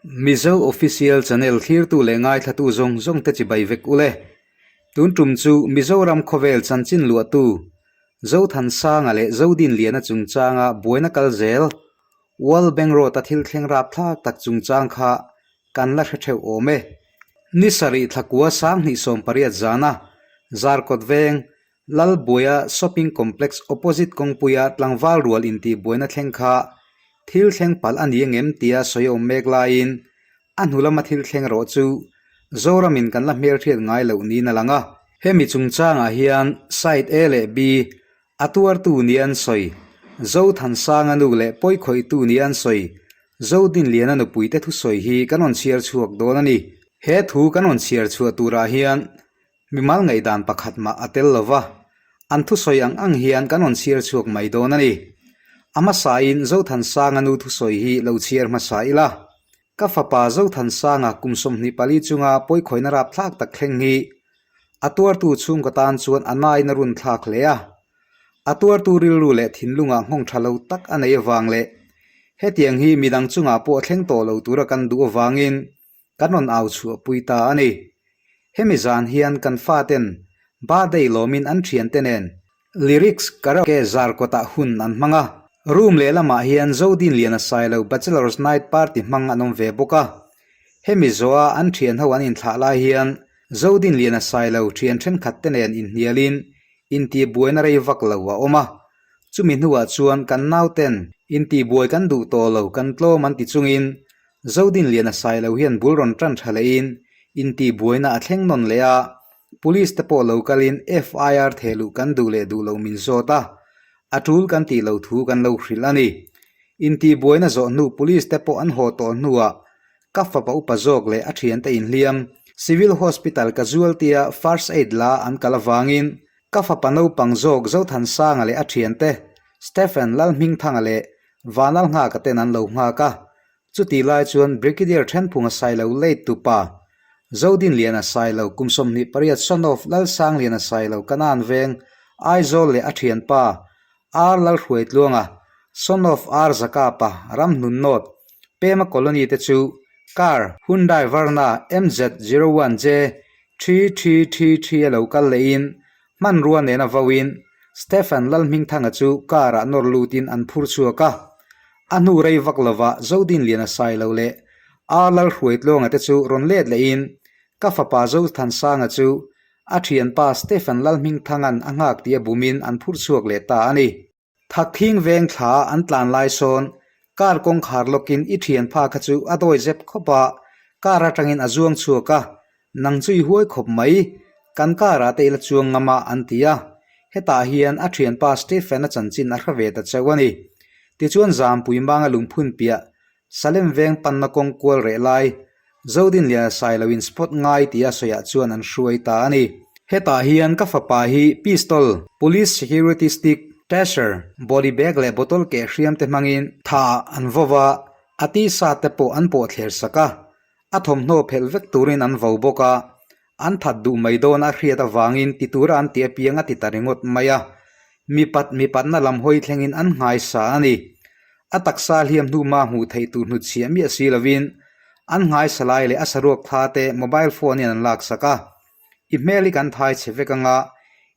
Mizo Official Channel thlirtu leh ngaithlatu zawng zawng te chibai vek ule. Tun tum chu Mizoram khawvel chanchin luahtu Zothansanga leh Zodinliana chungchanga buaina kal zel World Bank Road-a thil thleng rapthlak tak chungchang kha kan la hre theuh awm e. Ni sarih thlakua 2018 zana Zarkawt veng Lalbuaia Shopping Complex opposite kawngpuia tlangval rual intih buaina thleng kha thil thleng palh a ni angem tia sawi a awm mek laiin a hnu lama thil thleng erawh chu Zoramin kan la hmelhriat ngai loh niin a lang a. Hemi chungchangah hian Side A leh B A tuartu nia an sawi, Zothansanga nu leh pawikhawihtu nia an sawi, Zodinliana nupuite thusawi hi kan rawn chhiar chhuak dawn a ni. He thu kan rawn chhiar chhuah turah hian mimal ngaihdan pakhat mah a tel lo va, an thusawi ang ang hian kan rawn chhiar chhuak mai dawn a ni. A hmasain Zothansanga nu thusawi hi lo chhiar hmasa ila. Ka fapa Zothansanga kum 24 chunga pawikhawihna rapthlak tak thleng hi A tuartu chhungkaw tan chuan a nain a run thlak hle a. A tuartu rilru leh thinlungah nghawng tha lo tak a nei avang leh hetiang hi midang chungah pawh a thleng tawh lo tura kan duh avangin kan rawn au chhuahpui ta a ni. Hemi zan hian kan faten birthday lawmin an thiante nen Lyrics Karaoke zar kawtah hun an hmang a. Room lehlamah hian Zodinliana Sailo Bachelor's Night Party hmang an awm ve bawk a. Hemi zawha an thianho an inthlah lai hian Zodinliana Sailo thian thenkhat te nen inhnialin intihbuaina rei vak lo a awm a. Chumi hnuah chuan kan nauten intihbuai kan duh tawh lo kan tlawm an ti chungin Zodinliana Sailo hian bul rawn tan tha lehin intihbuaina a thleng nawn leh a, Police te pawh lo kalin FIR thehluh kan duh leh duh loh min zawt a, a tul kan tih loh thu kan lo hrilh a ni. Intihbuaina zawh hnu Police te pawh an haw tawh hnuah ka fapa upa zawk leh a thiante inhliam Civil Hospital casualty-a First Aid la an kal avangin ka fapa naupang zawk Zothansanga leh a thiante Stephen Lalhmingthanga leh Vanlalnghaka ten an lo nghak a, Chutih lai chuan Brigadier Thenphunga Sailo late tupa, Zodinliana Sailo kum 28 son of Lalsangliana Sailo Kanan veng Aizawl leh a thianpa R Lalhruaitluanga son of R Zakapa Ramhnun North Pema Colony te chu car Hyundai Verna MZ 01 J 3333 a lo kal lehin Hmanrua nena vauin Stephen Lalhmingthanga chu car-ah nawr lutin an phur chhuak a. A hnu rei vak lovah Zodinliana Sailo leh R Lalhruaitluanga te chu rawn let lehin ka fapa Zothansanga chu a thianpa Stephen Lalhmingthanga'n a nghak tih a bumin an phur chhuak leh ta a ni. Thakthing veng thla an tlan lai sawn car kawngkhar lawkin i thianpa kha chu a dawi zep khawp a, car atangin a zuang chhuak a, nang chu i huai khawp mai, kan car ah te i la chuang ngam a an ti a, hetah hian a thianpa Stephen-a chanchin a hre ve ta chauh a ni. Tichuan Zampui manga lungphun piah Salem veng panna kawng kual reh lai, Zodinliana Sailo in spot ngai tia sawiah chuan an hruai ta a ni. Hetah hian ka fapa hi pistol, police security stick, taser, body bag leh bottle keh hriam te hmangin thah an vo va, a tisa te pawh an pawh thler sak a. A thawmhnaw phelh vek turin an vo bawk a, an that duh mai dawn a hriat avangin ti tura an ti apiang a ti ta ringawt mai a, mipat mipatna lam hawi thlengin an nghaisa a ni. A taksa hliam hnuhma hmuh theih tur hnutchhiah miah si lovin an nghaisa lai leh a saruak thla te mobile phone in an laksak a, I hmel hi kan thai chhe vek anga,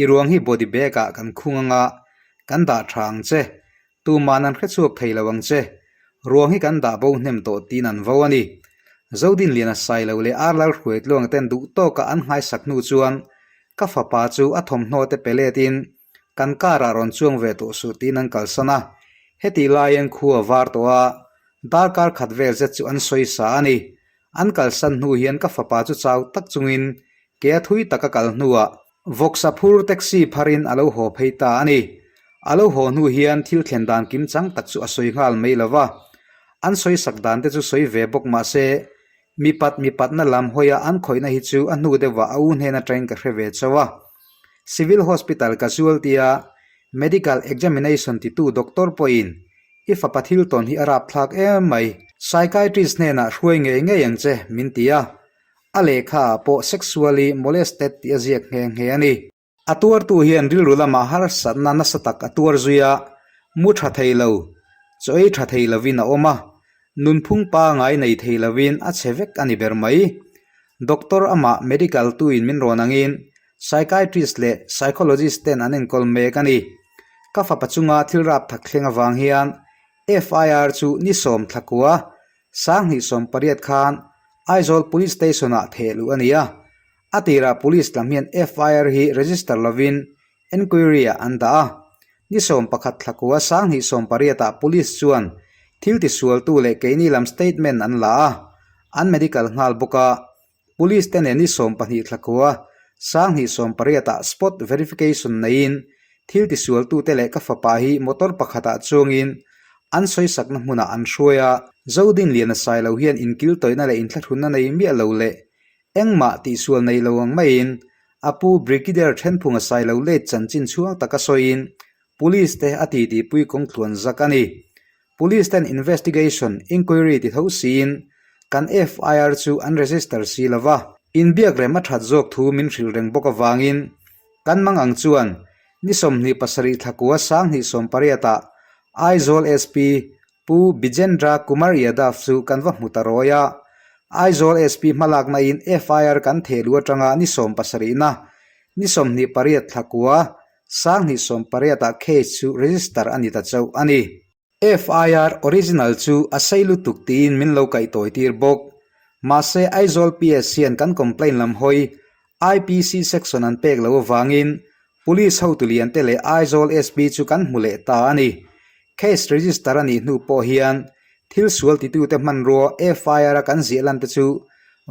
i ruang hi body bag ah kan khung anga, kan dah tha ang che, Tuman an hrechhuak thei lo ang che. Ruang hi kan dah bo hnem tawh tiin an vo a ni. Zodinliana Sailo leh Ar Lalhruaitluanga ten duh tawka an nghaisak hnu chuan ka fapa chu a thawmhnaw te pe letin kan car ah rawn chuang ve tawh suh tiin an kalsan a. Hetih laiin khua a var tawh a, darkar khat vel zet chu an sawi sa a ni. An kalsan hnu hian ka fapa chu chau tak chungin ke a thui taka kal hnuah Vawksa phur taxi pharin a lo haw phei ta a ni. A lo haw hnu hian thil thlen dan kim chang tak chu a sawi nghal mai lo va. An sawi sak dan te chu sawi ve bawk mah se, mipat mipatna lam hawia an khawihna hi chu a hnu deuhah a u hnen atangin ka hre ve chauh a. Civil Hospital casualty-a medical examination titu doctor pawhin i fapa thil tawn hi a rapthlak em mai. Psychiatrist hnenah hruai ngei ngei ang che min ti a. A lehkha ah pawh sexually molested tih a ziak nghe nghe a ni. A tuartu hian rilru lamah harsatna nasa tak a tuar zui a, mu tha thei lo, chaw ei tha thei lovin a awm a. Nunphung pangai nei thei lovin a chhe vek a ni ber mai. Doctor amah medical tuin min rawn angin psychiatrist leh psychologist ten an enkawl mek a ni. Ka fapa chunga thil rap thak thleng avang hian FIR chu ni 11 2018 khan Aizawl Police Station-ah theh luh a ni a. A tirah Police lam hian FIR hi register lovin enquiry-ah an dah a. Ni 11 2018 ah Police chuan thil tisualtu leh keini lam statement an la a, an medical nghal bawk a. Police te nen ni 12 2018 ah spot verification neiin thil tisualtute leh ka fapa hi motor pakhatah chuangin an sawisakna hmunah an hruai a. Zodinliana Sailo hian inkiltawihna leh inthlahrunna nei miah lo leh Engmah tihsual nei lo ang maiin a pu Brigadier Thenphunga Sailo let chanchin chhuang taka sawiin Police te a titipui kawng tluan zak a ni. Police ten investigation, inquiry ti tho siin kan FIR chu an register si lo va. Inbiak rem a that zawk thu min hrilh reng bawk avangin kan mang ang chuan ni 27 2018 ah Aizawl SP Pu Bijendra Kumar Yadav chu kan va hmu ta rawi a, Aizawl SP hmalakna in FIR kan theh luh atanga ni 70 na, ni 28 2018 ah case chu register a ni ta chauh a ni. FIR original chu a sei lutuk tiin min lo kaih tawi tir bawk. Mahse Aizawl PS hian kan complaint lam hawi IPC section an pek loh avangin Police hotu lian te leh Aizawl SP chu kan hmu leh ta a ni. Case register a nih hnu pawh hian thil sual titute hmanrua FIR a kan ziah lan te chu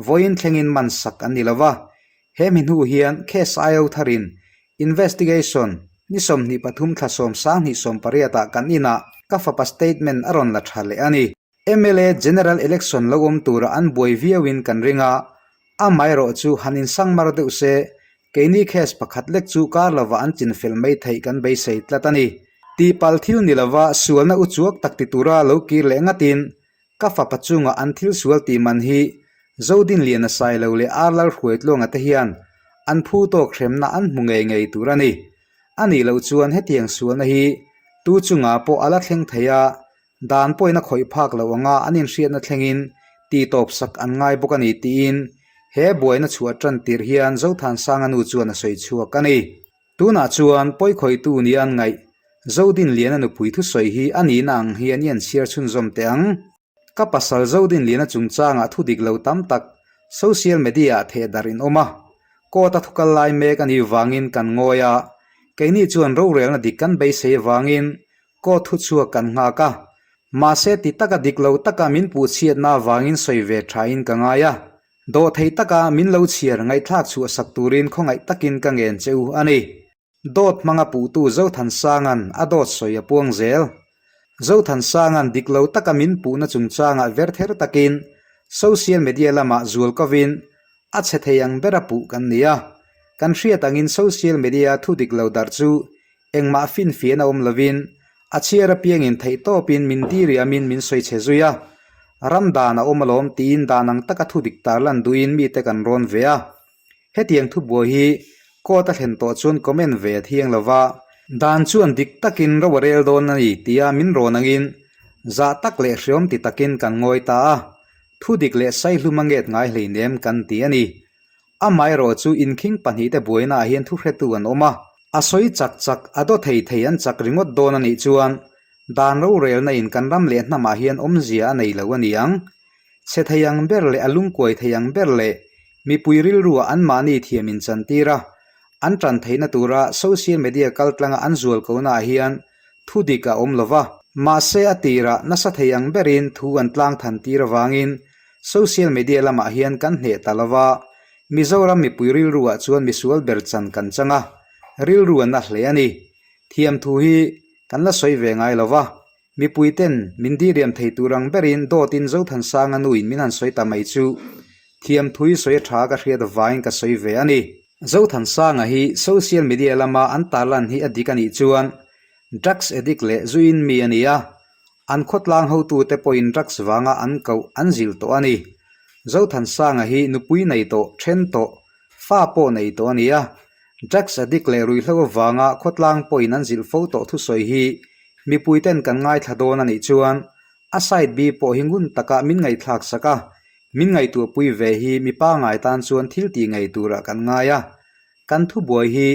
vawiin thlengin man sak an ni lo va. He mi hnu hian case IO tharin investigation ni 23 thla 10 2018 ah kan inah ka fapa statement a rawn la tha leh a ni. Mla General Election lo awm tura an buai viauin kan ring a, amaherawh chu han insang mar deuh se, keini case pakhat lek chu kar lova an chinfel mai theih kan beisei tlat a ni. Tihpalh thil ni lova sualna u chuak tak ti tura lo kir leh ngatin ka fapa chunga an thil sual tih man hi Zodinliana Sailo leh Arlal Hruaitluanga te hian an phu tawk hremna an hmu ngei ngei tur a ni. A nih loh chuan hetiang sualna hi tu chungah pawh a la thleng thei a, Dan pawhin a khawih phak loh anga an inhriatna thlengin tihtawp sak an ngai bawk a ni tiin he buaina chhuah tan tirh hian Zothansanga nu chuan a sawi chhuak a ni. Tunah chuan pawikhawihtu nia an ngaih Zodinliana nupui thusawi hi a nihna ang hian i an chhiar chhunzawm teh ang. Ka pasal Zodinliana chungchangah thu dik lo tam tak social media ah theh darh in awm a, court a thukal lai mek a nih vangin kan ngawi a, keini chuan rorelna dik kan beisei avangin Court thu chhuak kan nghak a, mahse ti taka dik lo taka min puh chhiatna avangin sawi ve thain ka ngai a, dawhthei taka min lo chhiar ngaihthlak chhuah sak turin khawngaih takin ka ngen che u a ni. Dawt hmanga puhtu Zothansanga'n a dawt sawi a puang zel. Zothansanga'n dik lo taka min puhna chungchangah verther takin social media lamah zual kovin a chhe thei ang bera puh kan ni a, kan hriat angin social media thu dik lo darh chu Engmah finfian a awm lovin, a chhiar apiangin theihtawpin min diriamin min sawi chhe zui a. Ram dan a awm alawm tiin dan ang taka thu dik tarlan duhin mite kan rawn ve a. Hetiang thubuai hi court a thlen tawh chuan comment ve a thiang lova, dan chuan dik takin ro a rel dawn a ni tia min rawn angin zah tak leh hreawm ti takin kan ngawi ta a, thu dik leh saihlum a nget ngai hleinem kan ti a ni. Amaherawh chu inkhing pahnihte buainaah hian thuhretu an awm a, a sawi chak chak, a daw thei thei an chak ringawt dawn a nih chuan dan rorelna in kan ram leh hnamah hian awmzia a nei lo a ni ang. Chhe thei ang ber leh a lungkuai thei ang ber leh mipui rilruah anmahni thiam inchantir a, an tan theihna tura social media kaltlanga an zualkonaah hian thu dik a awm lo va. Mahse a tirah nasa thei ang berin thu an tlang than tir avangin Social media lamah hian kan hneh ta lo va, Mizoram mipui rilruah chuan misual ber chan kan chang a, rilru an na hle a ni. Thiamthu hi kan la sawi ve ngai lo va, mipui ten min diriam thei tur ang berin dawtin Zothansanga nuin min han sawi ta mai chu thiamthu hi sawi a tha ka hriat vangin ka sawi ve a ni. Zothansanga hi social media lama an tarlan hi a dik a nih chuan drugs addict leh zuin mi a ni a, An khawtlang hotute pawhin drugs vanga an koh an zilh tawh a ni. Zothansanga hi nupui nei tawh, then tawh, fa pawh nei tawh a ni a. Drugs addict leh ruihhlo avanga khawtlang pawhin an zilh fo tawh thusawi hi mipuiten kan ngaithla dawn a nih chuan A side B pawh hi ngun taka min ngaihthlak sak a, min ngaihtuahpui ve hi mi pangai tan chuan thil tih ngei turah kan ngai a. Kan thubuai hi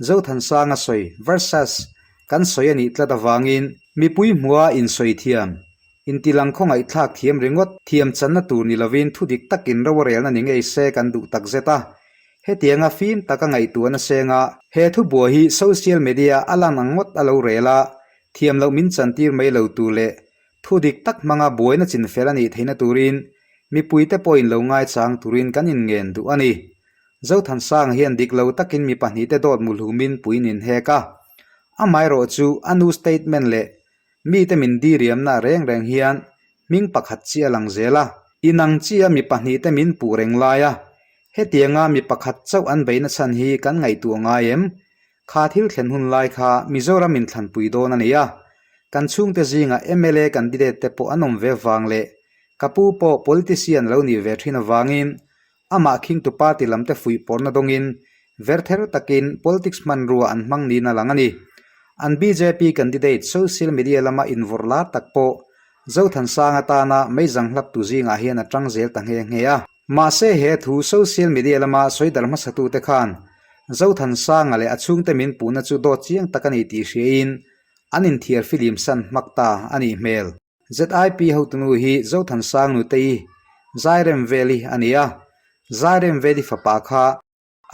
Zothansanga sawi versus kan sawi a nih tlat avangin mipui hmua insawi thiam, intilang khawngaihthlak thiam ringawt thiam channa tur ni lovin thudik takin ro a relna ni ngei se kan duh takzet a. Hetianga fim taka ngaihtuahna senga he thubuai hi social media a lan ang ngawt a lo rel a, Thiam loh min chantir mai lo tur leh thu dik tak hmanga buaina chinfel a nih theihna turin mipuite pawhin lo ngaichang turin kan inngen duh a ni. Zothansanga hian dik lo takin mi pahnihte dawt muhlhumin puiin inhek a. Amaherawh chu a nu statement leh mite min diriamna reng reng hian hming pakhat chi a lang zel a. Inang chia mi pahnihte min puh reng lai a, hetianga mi pakhat chauh an beihna chhan hi kan ngaihtuah ngai em? Kha thil thlen hun lai kha Mizoram in thlanpui dawn a ni a, kan chhungte zingah mla candidate te pawh an awm ve vang leh ka pu pawh politician lo nih ve thin avangin amah khingtu party lam te fuih pawrna dawngin verther takin politics hmanrua an hmang niin a lang a ni. An bjp candidate social media lama invawrh lar tak pawh Zothansanga tana meizang hlaptu zingah hian a tang zel ta nghe nghe a. Mahse he thu social media lama sawi dar hmasatute khan Zothansanga leh a chhungte min puhna chu dawt chiang tak a ni tih hriain an inthiar filim san hmak ta a nih hmel. ZIP hotunu hi Zothansang nutei Zairemveli a ni a, Zairemveli fapa kha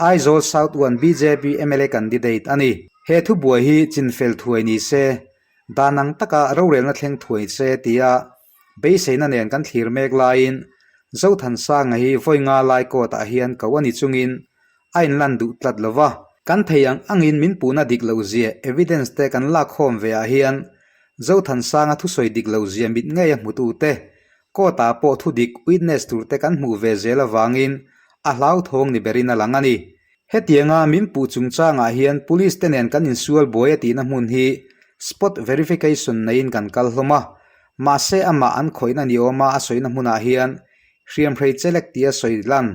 Aizawl South One bjp mla candidate a ni. He thubuai hi chinfel thuai ni se, dan ang taka rorelna thleng thuai se tia beiseina nen kan thlir mek laiin Zothansanga hi vawi nga lai court ah hian ko a ni chungin a inlan duh tlat lo va. Kan thei ang angin min puhna dik loh zia evidence te kan lak khawm ve ah hian Zothansanga thusawi dik loh zia mit ngei a hmutute Court ah pawh thudik witness tur te kan hmuh ve zel avangin a hlauthawng ni berin a lang a ni. Hetianga min puh chungchangah hian police te nen kan insual buai a tihna hmun hi spot verification neiin kan kal hlawm a, mahse amah an khawihna ni awma a sawina hmunah hian hriamhrei chelek tia sawi lan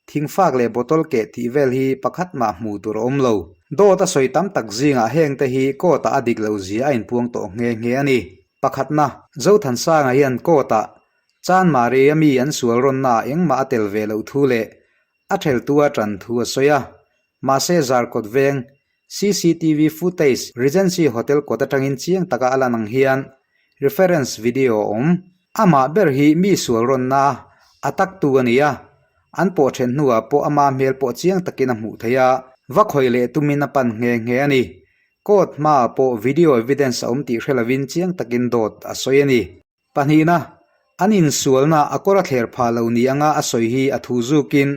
thingfak leh bottle keh tih vel hi pakhat mah hmuh tur a awm lo. Dawt a sawi tam tak zingah hengte hi court ah a dik loh zia a inpuang tawh nghe nghe a ni. Pakhatna, Zothansanga hian court-ah Chanmari a mi an sual rawnnaah engmah a tel ve loh thu leh a theltu a tan thu a sawi a. Mahse Zarkawt veng cctv footage Regency Hotel kawt atangin chiang taka a lan ang hian reference video a awm. Amah ber hi mi sual rawnna a taktu a ni a, an pawh then hnuah pawh ama hmel pawh chiang takin a hmuh theih a, va khawih leh tumin a pan nghe nghe a ni. Court hmaah pawh video evidence a awm tih hre lovin chiang takin dawt a sawi a ni. Pahnihna, an insualna a kawr a thler phah lo ni anga a sawi hi a thu zukin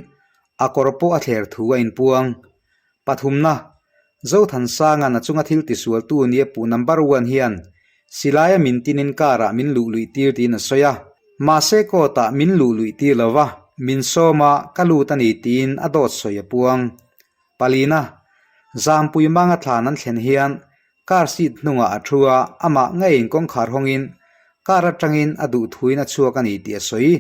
a kawr pawh a thler thu a inpuang. Pathumna, Zothansanga'n a chunga thil tisualtu nia puh number one hian silaia min tinin car-ah min luh luih tir tiin a sawi a. Mahse court-ah min luh luih tir lo va, min sawm a, ka lut a ni tiin a dawt sawi a puang. Palina, Zampui manga thlan an thlen hian car seat hnungah a thu a, amah ngeiin kawngkhar hawngin car atangin a duh thuin a chhuak a ni tih a sawi.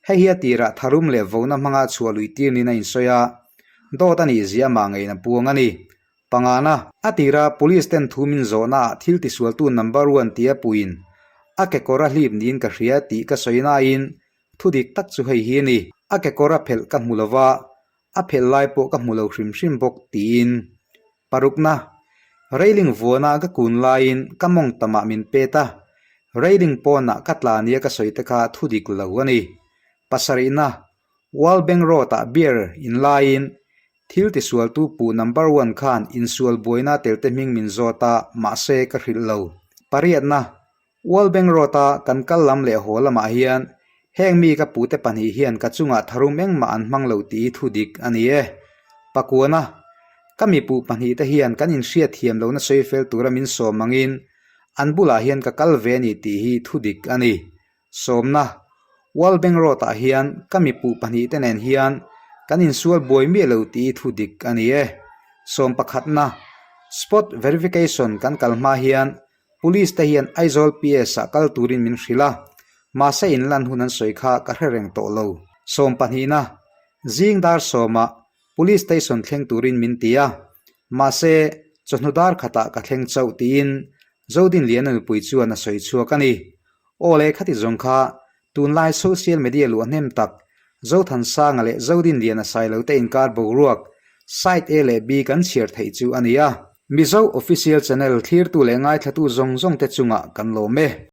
Hei hi a tirah tharum leh vona hmanga chhuah luih tir niin a insawi a, dawt a nih zia amah ngeiin a puang a ni. Pangana, a tira police ten thu min zawhnaah thil tisualtu number one tia puiin a kekawr a hlip niin ka hria tih ka sawi nain thu dik tak chu hei hi a ni. A kekawr a phelh ka hmu lova, A phelh lai pawh ka hmu lo hrim hrim bawk tiin parukna railing vuana ka kun laiin ka mawng tamah min pet a, railing pawnah ka tla nia ka sawi te kha thu dik lo a ni. Pasarihna World Bank Road ah beer in laiin thil tisualtu puh number one khan insual buaina telte hming min zawt a, mahse ka hrilh lo. Pariatna World Bank Road-a kan kal lam leh haw lamah hian heng mi ka pute pahnih hian ka chungah tharum engmah an hmang lo tih hi thu dik a ni e. Pakuana, ka mi puh pahnihte hian kan inhriat thiam lohna sawi fel tura min sawm angin an bulah hian ka kal ve a ni tih hi thu dik a ni. Sawmna, World Bank Road-ah hian ka mi puh pahnihte nen hian kan insual buai miah lo tih hi thu dik a ni e. Sawm pakhatna, Spot verification kan kal hma hian Police te hian Aizawl PS ah kal turin min hrilh a, mahse inlan hun an sawi kha ka hre reng tawh lo. Sawm pahnihna, zing dar sawmah Police Station thleng turin min ti a, mahse chawhnu dar khatah ka thleng chauh tiin Zodinliana nupui chuan a sawi chhuak a ni. Aw le khati zawng kha tunlai social media luah hnem tak Zothansanga leh Zodinliana Sailo te inkar boruak side A leh B kan chhiar theih chu a ni a. Mizo Official Channel thlirtu leh ngaithlatu zawng zawng te chungah kan lawm e.